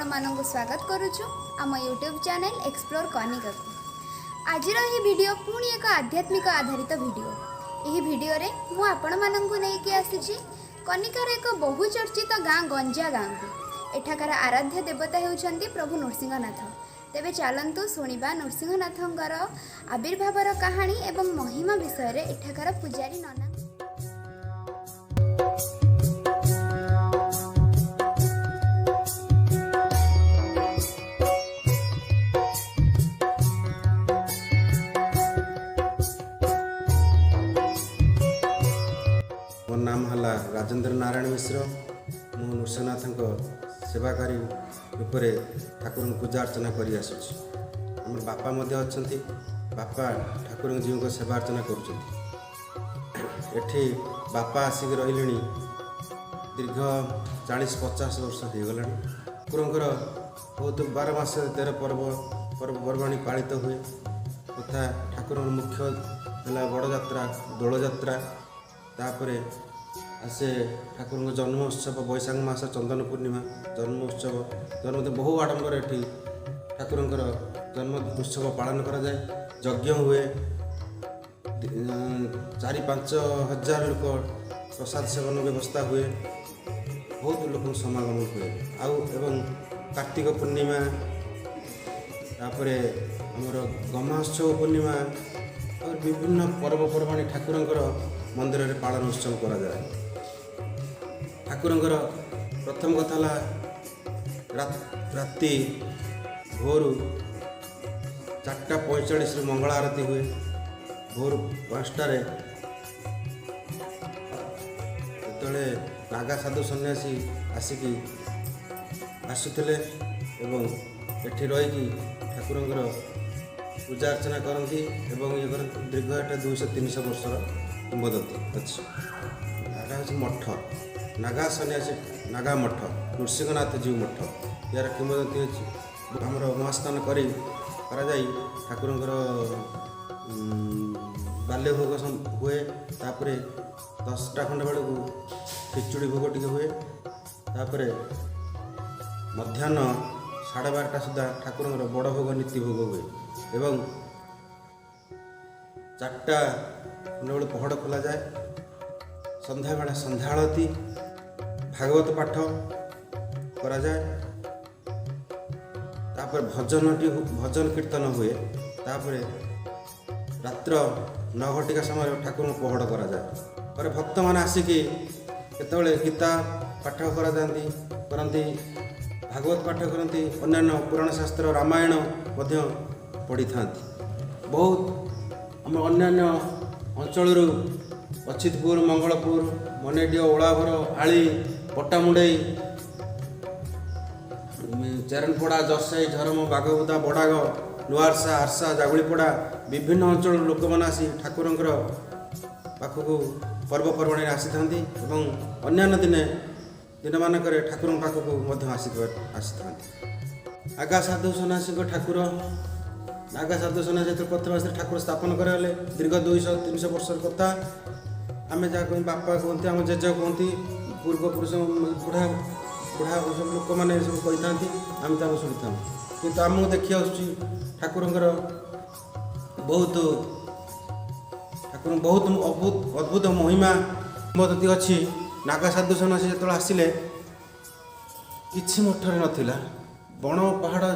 ଆପଣମାନଙ୍କୁ ସ୍ୱାଗତ କରୁଛୁ ଆମ ୟୁଟ୍ୟୁବ୍ ଚ୍ୟାନେଲ୍ ଏକ୍ସପ୍ଲୋର କନିକାକୁ। ଆଜିର ଏହି ଭିଡ଼ିଓ ପୁଣି ଏକ ଆଧ୍ୟାତ୍ମିକ ଆଧାରିତ ଭିଡ଼ିଓ। ଏହି ଭିଡ଼ିଓରେ ମୁଁ ଆପଣମାନଙ୍କୁ ନେଇକି ଆସିଛି କନିକାର ଏକ ବହୁ ଚର୍ଚ୍ଚିତ ଗାଁ ଗଞ୍ଜା ଗାଁକୁ। ଏଠାକାର ଆରାଧ୍ୟ ଦେବତା ହେଉଛନ୍ତି ପ୍ରଭୁ ନୃସିଂହନାଥ। ତେବେ ଚାଲନ୍ତୁ ଶୁଣିବା ନୃସିଂହନାଥଙ୍କର ଆବିର୍ଭାବର କାହାଣୀ ଏବଂ ମହିମା ବିଷୟରେ ଏଠାକାର ପୂଜାରୀ ନନା। ମୋ ନାମ ହେଲା ରାଜେନ୍ଦ୍ର ନାରାୟଣ ମିଶ୍ର। ମୁଁ ନୃସିଂହନାଥଙ୍କ ସେବାକାରୀ ରୂପରେ ଠାକୁରଙ୍କୁ ପୂଜା ଅର୍ଚ୍ଚନା କରି ଆସୁଛି। ଆମର ବାପା ମଧ୍ୟ ଅଛନ୍ତି। ବାପା ଠାକୁରଙ୍କ ଜୀଉଙ୍କ ସେବା ଅର୍ଚ୍ଚନା କରୁଛନ୍ତି। ଏଠି ବାପା ଆସିକି ରହିଲେଣି ଦୀର୍ଘ 40-50 ବର୍ଷ ହୋଇଗଲାଣି। ଠାକୁରଙ୍କର ବହୁତ 12 ମାସ 13 ପର୍ବ, ପର୍ବପର୍ବାଣି ପାଳିତ ହୁଏ। ତଥା ଠାକୁରଙ୍କର ମୁଖ୍ୟ ହେଲା ବଡ଼ ଯାତ୍ରା ଦୋଳଯାତ୍ରା। ତାପରେ ଆସେ ଠାକୁରଙ୍କ ଜନ୍ମ ଉତ୍ସବ, ବୈଶାଖ ମାସ ଚନ୍ଦନ ପୂର୍ଣ୍ଣିମା ଜନ୍ମ ଉତ୍ସବ। ଜନ୍ମ ବହୁ ଆଡ଼ମ୍ବର ଏଠି ଠାକୁରଙ୍କର ଜନ୍ମ ଉତ୍ସବ ପାଳନ କରାଯାଏ। ଯଜ୍ଞ ହୁଏ। 4-5 ହଜାର ଲୋକ ପ୍ରସାଦ ସେବନ ବ୍ୟବସ୍ଥା ହୁଏ। ବହୁତ ଲୋକଙ୍କ ସମାଗମ ହୁଏ। ଆଉ ଏବଂ କାର୍ତ୍ତିକ ପୂର୍ଣ୍ଣିମା, ତାପରେ ଆମର ଗମା ଉତ୍ସବ ପୂର୍ଣ୍ଣିମା, ଆଉ ବିଭିନ୍ନ ପର୍ବପର୍ବାଣି ଠାକୁରଙ୍କର ମନ୍ଦିରରେ ପାଳନ ଉତ୍ସବ କରାଯାଏ। ଠାକୁରଙ୍କର ପ୍ରଥମ କଥା ହେଲା ରାତି ଭୋରୁ 4ଟା 45ରୁ ମଙ୍ଗଳ ଆରତୀ ହୁଏ। ଭୋରୁ 5ଟାରେ ଯେତେବେଳେ ନାଗା ସାଧୁ ସନ୍ନ୍ୟାସୀ ଆସିକି ଆସୁଥିଲେ ଏବଂ ଏଠି ରହିକି ଠାକୁରଙ୍କର ପୂଜା ଅର୍ଚ୍ଚନା କରନ୍ତି ଏବଂ ଇଏ କରନ୍ତି। ଦୀର୍ଘ ଏଟା 200-300 ବର୍ଷର କିମ୍ବଦନ୍ତୀ ଅଛି। ଏଟା ହେଉଛି ମଠ, ନାଗା ସନ୍ନ୍ୟାସୀ ନାଗା ମଠ, ନୃସିଂହନାଥ ଜୀଉ ମଠ। ଏହାର କିମ୍ବଦନ୍ତୀ ଅଛି। ଆମର ମହାସ୍ନାନ କରି କରାଯାଇ ଠାକୁରଙ୍କର ବାଲ୍ୟ ଭୋଗ ହୁଏ। ତାପରେ 10ଟା ଖଣ୍ଡେ ବେଳକୁ ଖିଚୁଡ଼ି ଭୋଗ ଟିକେ ହୁଏ। ତାପରେ ମଧ୍ୟାହ୍ନ 12:30 ସୁଦ୍ଧା ଠାକୁରଙ୍କର ବଡ଼ ଭୋଗ ନୀତି ଭୋଗ ହୁଏ ଏବଂ 4ଟା ଖଣ୍ଡେ ବେଳକୁ ପହଡ଼ ଖୋଲାଯାଏ। ସନ୍ଧ୍ୟାବେଳେ ସନ୍ଧ୍ୟା ଆଳତୀ, ଭାଗବତ ପାଠ କରାଯାଏ। ତାପରେ ଭଜନ କୀର୍ତ୍ତନ ହୁଏ। ତାପରେ ରାତ୍ର 9 ଘଟିକା ସମୟରେ ଠାକୁରଙ୍କୁ ପହଡ଼ କରାଯାଏ। ପରେ ଭକ୍ତମାନେ ଆସିକି କେତେବେଳେ ଗୀତା ପାଠ କରନ୍ତି, ଭାଗବତ ପାଠ କରନ୍ତି, ଅନ୍ୟାନ୍ୟ ପୁରାଣ ଶାସ୍ତ୍ର ରାମାୟଣ ମଧ୍ୟ ପଢ଼ିଥାନ୍ତି। ବହୁତ ଆମ ଅନ୍ୟାନ୍ୟ ଅଞ୍ଚଳରୁ ଅଚ୍ୟୁତପୁର, ମଙ୍ଗଳପୁର, ମନେଡିହ, ଓଳାଭର, ଆଳି, ପଟ୍ଟାମୁଣ୍ଡେଇ, ଚେରନପଡ଼ା, ଜରସାଇ, ଝରମ, ବାଘବୁଦା, ବଡ଼ାଗ, ନୂଆରସା, ଆରସା, ଜାଗୁଳିପଡ଼ା ବିଭିନ୍ନ ଅଞ୍ଚଳରୁ ଲୋକମାନେ ଆସି ଠାକୁରଙ୍କର ପାଖକୁ ପର୍ବପର୍ବାଣିରେ ଆସିଥାନ୍ତି ଏବଂ ଅନ୍ୟାନ୍ୟ ଦିନମାନଙ୍କରେ ଠାକୁରଙ୍କ ପାଖକୁ ମଧ୍ୟ ଆସିଥାନ୍ତି। ନାଗା ସାଧୁ ସନ୍ନ୍ୟାସୀଙ୍କ ଠାକୁର, ନାଗା ସାଧୁ ସନ୍ନ୍ୟାସୀ ଯେତେବେଳେ ପ୍ରଥମେ ଆସିଲେ ଠାକୁର ସ୍ଥାପନ କରାଗଲେ, ଦୀର୍ଘ 200-300 ବର୍ଷର କଥା। ଆମେ ଯାହା କୁହନ୍ତି, ବାପା କୁହନ୍ତି, ଆମ ଜେଜେ କୁହନ୍ତି, ପୂର୍ବପୁରୁଷ ବୁଢ଼ା ବୁଢ଼ା ସବୁ ଲୋକମାନେ ସବୁ କହିଥାନ୍ତି, ଆମେ ତାକୁ ଶୁଣିଥାଉ। କିନ୍ତୁ ଆମକୁ ଦେଖି ଆସୁଛି ଠାକୁରଙ୍କର ବହୁତ ଠାକୁରଙ୍କ ବହୁତ ଅଦ୍ଭୁତ ଅଦ୍ଭୁତ ମହିମା କିମ୍ବଦନ୍ତୀ ଅଛି। ନାଗା ସାଧୁ ସନ୍ନ୍ୟାସୀ ଯେତେବେଳେ ଆସିଲେ, କିଛି ମଠରେ ନଥିଲା। ବଣ ପାହାଡ଼,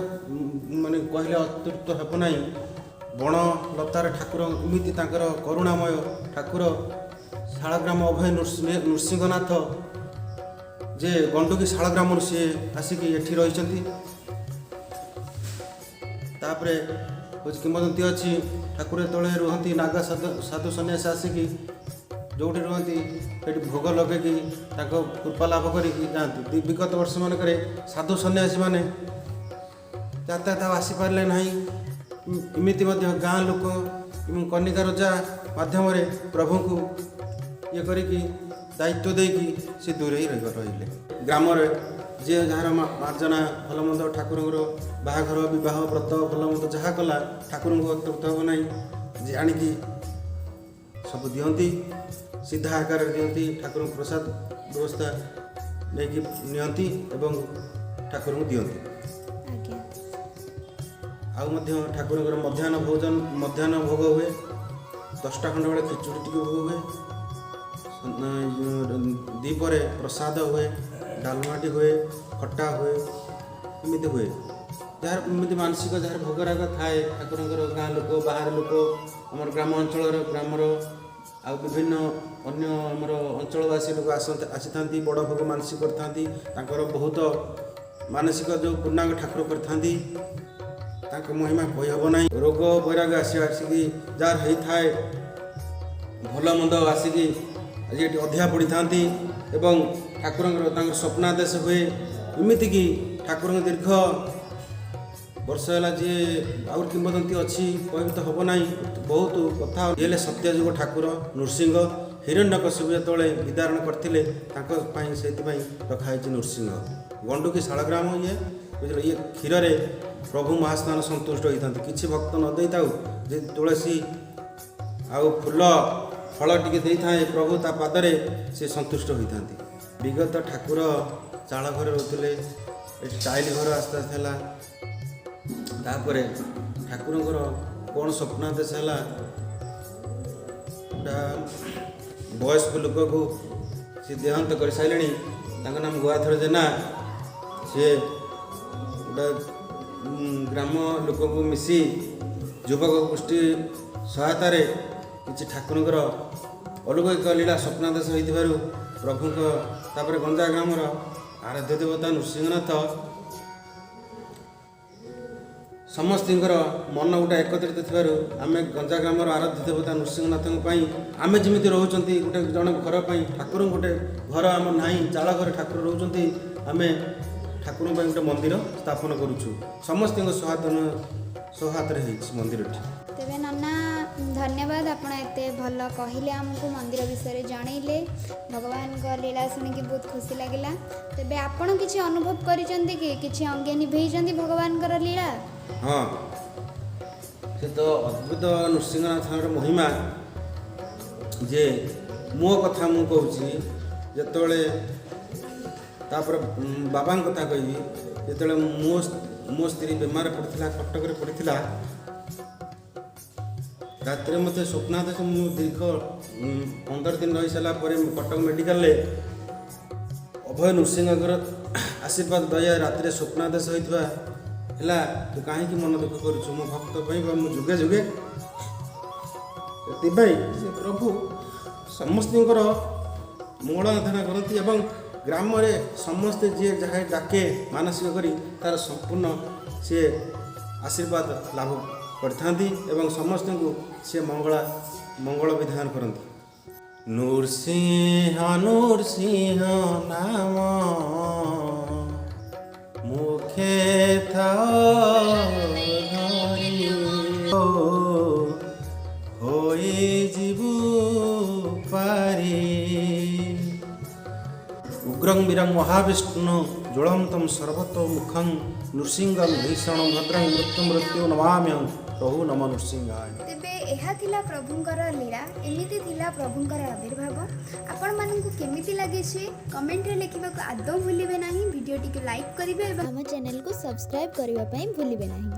ମାନେ କହିଲେ ଅତ୍ୟୁକ୍ତ ହେବ ନାହିଁ। ବଣ ଲତାରେ ଠାକୁର ଏମିତି ତାଙ୍କର କରୁଣାମୟ ଠାକୁର ଶାଳଗ୍ରାମ ଅଭୟ ନୃସିଂହନାଥ ଯେ ଗଣ୍ଡୁକି ଶାଳଗ୍ରାମରୁ ସିଏ ଆସିକି ଏଠି ରହିଛନ୍ତି। ତାପରେ ହେଉଛି କିମ୍ବଦନ୍ତୀ ଅଛି, ଠାକୁର ଯେତେବେଳେ ରୁହନ୍ତି, ନାଗା ସାଧୁ ସନ୍ନ୍ୟାସୀ ଆସିକି ଯେଉଁଠି ରୁହନ୍ତି ସେଠି ଭୋଗ ଲଗେଇକି ତାଙ୍କ କୃପା ଲାଭ କରିକି ଯାଆନ୍ତି। ବିଗତ ବର୍ଷମାନଙ୍କରେ ସାଧୁ ସନ୍ନ୍ୟାସୀମାନେ ଯାତାୟାତ ଆଉ ଆସିପାରିଲେ ନାହିଁ। ଏମିତି ମଧ୍ୟ ଗାଁ ଲୋକ ଏବଂ କନିକା ରଜା ମାଧ୍ୟମରେ ପ୍ରଭୁଙ୍କୁ ଇଏ କରିକି ଦାୟିତ୍ୱ ଦେଇକି ସେ ଦୂରେଇ ରହିଲେ। ଗ୍ରାମରେ ଯିଏ ଯାହାର ମାର୍ଜନା ଭଲମନ୍ଦ, ଠାକୁରଙ୍କର ବାହାଘର, ବିବାହ, ବ୍ରତ, ଭଲମନ୍ଦ ଯାହା କଲା, ଠାକୁରଙ୍କୁ ଅତୃପ୍ତ ହେବ ନାହିଁ ଯେ ଆଣିକି ସବୁ ଦିଅନ୍ତି, ସିଧା ଆକାରରେ ଦିଅନ୍ତି। ଠାକୁରଙ୍କୁ ପ୍ରସାଦ ବ୍ୟବସ୍ଥା ନେଇକି ନିଅନ୍ତି ଏବଂ ଠାକୁରଙ୍କୁ ଦିଅନ୍ତି। ଆଉ ମଧ୍ୟ ଠାକୁରଙ୍କର ମଧ୍ୟାହ୍ନ ଭୋଜନ, ମଧ୍ୟାହ୍ନ ଭୋଗ ହୁଏ। 10ଟା ଖଣ୍ଡେ ବେଳେ ଖିଚୁଡ଼ି ଟିକେ ଭୋଗ ହୁଏ। ଦ୍ୱିପହରେ ପ୍ରସାଦ ହୁଏ, ଡାଲମାଟି ହୁଏ, ଖଟା ହୁଏ, ଏମିତି ହୁଏ। ଯାହାର ଏମିତି ମାନସିକ, ଯାହାର ଭୋଗରାଗ ଥାଏ ଠାକୁରଙ୍କର, ଗାଁ ଲୋକ, ବାହାର ଲୋକ, ଆମର ଗ୍ରାମ ଅଞ୍ଚଳର, ଗ୍ରାମର ଆଉ ବିଭିନ୍ନ ଅନ୍ୟ ଆମର ଅଞ୍ଚଳବାସୀ ଲୋକ ଆସନ୍ତି, ଆସିଥାନ୍ତି। ବଡ଼ ଭୋଗ ମାନସିକ କରିଥାନ୍ତି। ତାଙ୍କର ବହୁତ ମାନସିକ ଯେଉଁ ପୂର୍ଣ୍ଣାଙ୍ଗ ଠାକୁର କରିଥାନ୍ତି, ତାଙ୍କ ମହିମା କହିହେବ ନାହିଁ। ରୋଗ ବୈରାଗ ଆସିକି ଯାହାର ହେଇଥାଏ, ଭଲ ମନ୍ଦ ଆସିକି ଆଜି ଏଠି ଅଧିଆ ପଡ଼ିଥାନ୍ତି ଏବଂ ଠାକୁରଙ୍କର ତାଙ୍କର ସ୍ୱପ୍ନାଦେଶ ହୁଏ। ଏମିତିକି ଠାକୁରଙ୍କ ଦୀର୍ଘ ବର୍ଷ ହେଲା ଯିଏ, ଆହୁରି କିମ୍ବଦନ୍ତୀ ଅଛି, କହିବି ତ ହେବ ନାହିଁ, ବହୁତ କଥା। ଇଏ ହେଲେ ସତ୍ୟଯୁଗ ଠାକୁର ନୃସିଂହ। ହିରଣ୍ୟକଶିପୁ ଯେତେବେଳେ ବିଦାରଣ କରିଥିଲେ ତାଙ୍କ ପାଇଁ, ସେଇଥିପାଇଁ ରଖାହେଇଛି ନୃସିଂହ। ଗଣ୍ଡୁକି ଶାଳଗ୍ରାମ ଇଏ, ବୁଝିଲେ? ଇଏ କ୍ଷୀରରେ ପ୍ରଭୁ ମହାସ୍ନାନ ସନ୍ତୁଷ୍ଟ ହୋଇଥାନ୍ତି। କିଛି ଭକ୍ତ ନ ଦେଇଥାଉ, ଯେ ତୁଳସୀ ଆଉ ଫୁଲ ଫଳ ଟିକେ ଦେଇଥାଏ ପ୍ରଭୁ ତା ପାଦରେ, ସେ ସନ୍ତୁଷ୍ଟ ହୋଇଥାନ୍ତି। ବିଗତ ଠାକୁର ଚାଳ ଘରେ ରହୁଥିଲେ, ଏଠି ଟାଇଲ ଘର ଆସ୍ତେ ଆସ୍ତେ ହେଲା। ତାପରେ ଠାକୁରଙ୍କର କ'ଣ ସ୍ୱପ୍ନାଦେଶ ହେଲା, ଗୋଟା ବୟସ୍କ ଲୋକକୁ, ସେ ଦେହାନ୍ତ କରିସାରିଲେଣି, ତାଙ୍କ ନାମ ଗୁଆଧର ଜେନା। ସିଏ ଗୋଟେ ଗ୍ରାମ ଲୋକଙ୍କୁ ମିଶି ଯୁବକ ଗୋଷ୍ଠୀ ସହାୟତାରେ କିଛି ଠାକୁରଙ୍କର ଅଲୌକିକ ଲୀଳା ସ୍ୱପ୍ନାଦେଶ ହୋଇଥିବାରୁ ପ୍ରଭୁଙ୍କ, ତାପରେ ଗଞ୍ଜା ଗ୍ରାମର ଆରାଧ୍ୟ ଦେବତା ନୃସିଂହନାଥ, ସମସ୍ତଙ୍କର ମନ ଗୋଟେ ଏକତ୍ରିତ ଥିବାରୁ ଆମେ ଗଞ୍ଜା ଗ୍ରାମର ଆରାଧ୍ୟ ଦେବତା ନୃସିଂହନାଥଙ୍କ ପାଇଁ ଆମେ ଯେମିତି ରହୁଛନ୍ତି ଗୋଟେ ଜଣ ଘର ପାଇଁ, ଠାକୁରଙ୍କୁ ଗୋଟେ ଘର ଆମର ନାହିଁ, ଚାଳ ଘରେ ଠାକୁର ରହୁଛନ୍ତି। ଆମେ ଠାକୁରଙ୍କ ପାଇଁ ଗୋଟେ ମନ୍ଦିର ସ୍ଥାପନ କରୁଛୁ। ସମସ୍ତଙ୍କ ସହାୟତାରେ ହେଇଛି ମନ୍ଦିରଟି। ତେବେ ନନା, ଧନ୍ୟବାଦ, ଆପଣ ଏତେ ଭଲ କହିଲେ, ଆମକୁ ମନ୍ଦିର ବିଷୟରେ ଜଣେଇଲେ। ଭଗବାନଙ୍କ ଲୀଳା ଶୁଣିକି ବହୁତ ଖୁସି ଲାଗିଲା। ତେବେ ଆପଣ କିଛି ଅନୁଭବ କରିଛନ୍ତି କି? କିଛି ଅଙ୍ଗେ ନିଭେଇଛନ୍ତି ଭଗବାନଙ୍କର ଲୀଳା? ହଁ, ସେ ତ ଅଦ୍ଭୁତ ନୃସିଂହନାଥଙ୍କର ମହିମା ଯେ ମୋ କଥା ମୁଁ କହୁଛି ଯେତେବେଳେ, ତାପରେ ବାବାଙ୍କ କଥା କହିବି। ଯେତେବେଳେ ମୋ ସ୍ତ୍ରୀ ବେମାର ପଡ଼ିଥିଲା, କଟକରେ ପଡ଼ିଥିଲା, ରାତିରେ ମୋତେ ସ୍ୱପ୍ନାଦେଶ। ମୁଁ ଦୀର୍ଘ 15 ଦିନ ରହିସାରିଲା ପରେ ମୁଁ କଟକ ମେଡ଼ିକାଲରେ ଅଭୟ ନୃସିଂହଙ୍କର ଆଶୀର୍ବାଦ ଦୟା ରାତିରେ ସ୍ୱପ୍ନାଦେଶ ହୋଇଥିବା ହେଲା, ତୁ କାହିଁକି ମନ ଦୁଃଖ କରୁଛୁ ମୋ ଭକ୍ତ ପାଇଁ ବା ମୁଁ ଯୁଗେ ଯୁଗେ। ସେଥିପାଇଁ ସେ ପ୍ରଭୁ ସମସ୍ତଙ୍କର ମଙ୍ଗଳ ଆରାଧନା କରନ୍ତି ଏବଂ ଗ୍ରାମରେ ସମସ୍ତେ ଯିଏ ଯାହା ଡାକେ ମାନସିକ କରି, ତାର ସମ୍ପୂର୍ଣ୍ଣ ସିଏ ଆଶୀର୍ବାଦ ଲାଭ କରିଥାନ୍ତି ଏବଂ ସମସ୍ତଙ୍କୁ ସିଏ ମଙ୍ଗଳ ବିଧାନ କରନ୍ତି। ନୃସିଂହ ନୃସିଂହ ନାମ ମୁଖେ ଥାଅ ଧରି, ହୋଇଯିବୁ ପାରି। ଉଗ୍ରଂ ବୀରଂ ମହାବିଷ୍ଣୁ ଜ୍ୱଳନ୍ତಂ ସର୍ବତୋ ମୁଖଂ ନୃସିଂହଂ ଭୀଷଣ ଭଦ୍ରଂ ମୃତ୍ୟୁ ମୃତ୍ୟୁ ନମାମ୍ୟହଂ, ପ୍ରଭୁ ନମ ନୃସିଂହାୟ। ତେବେ ଏହା ଥିଲା ପ୍ରଭୁଙ୍କର ଲୀଳା, ଏମିତି ଥିଲା ପ୍ରଭୁଙ୍କର ଆବିର୍ଭାବ। ଆପଣମାନଙ୍କୁ କେମିତି ଲାଗିଛି କମେଣ୍ଟରେ ଲେଖିବାକୁ ଆଦୌ ଭୁଲିବେ ନାହିଁ। ଭିଡ଼ିଓଟିକୁ ଲାଇକ୍ କରିବେ ଏବଂ ଆମ ଚ୍ୟାନେଲକୁ ସବସ୍କ୍ରାଇବ୍ କରିବା ପାଇଁ ଭୁଲିବେ ନାହିଁ।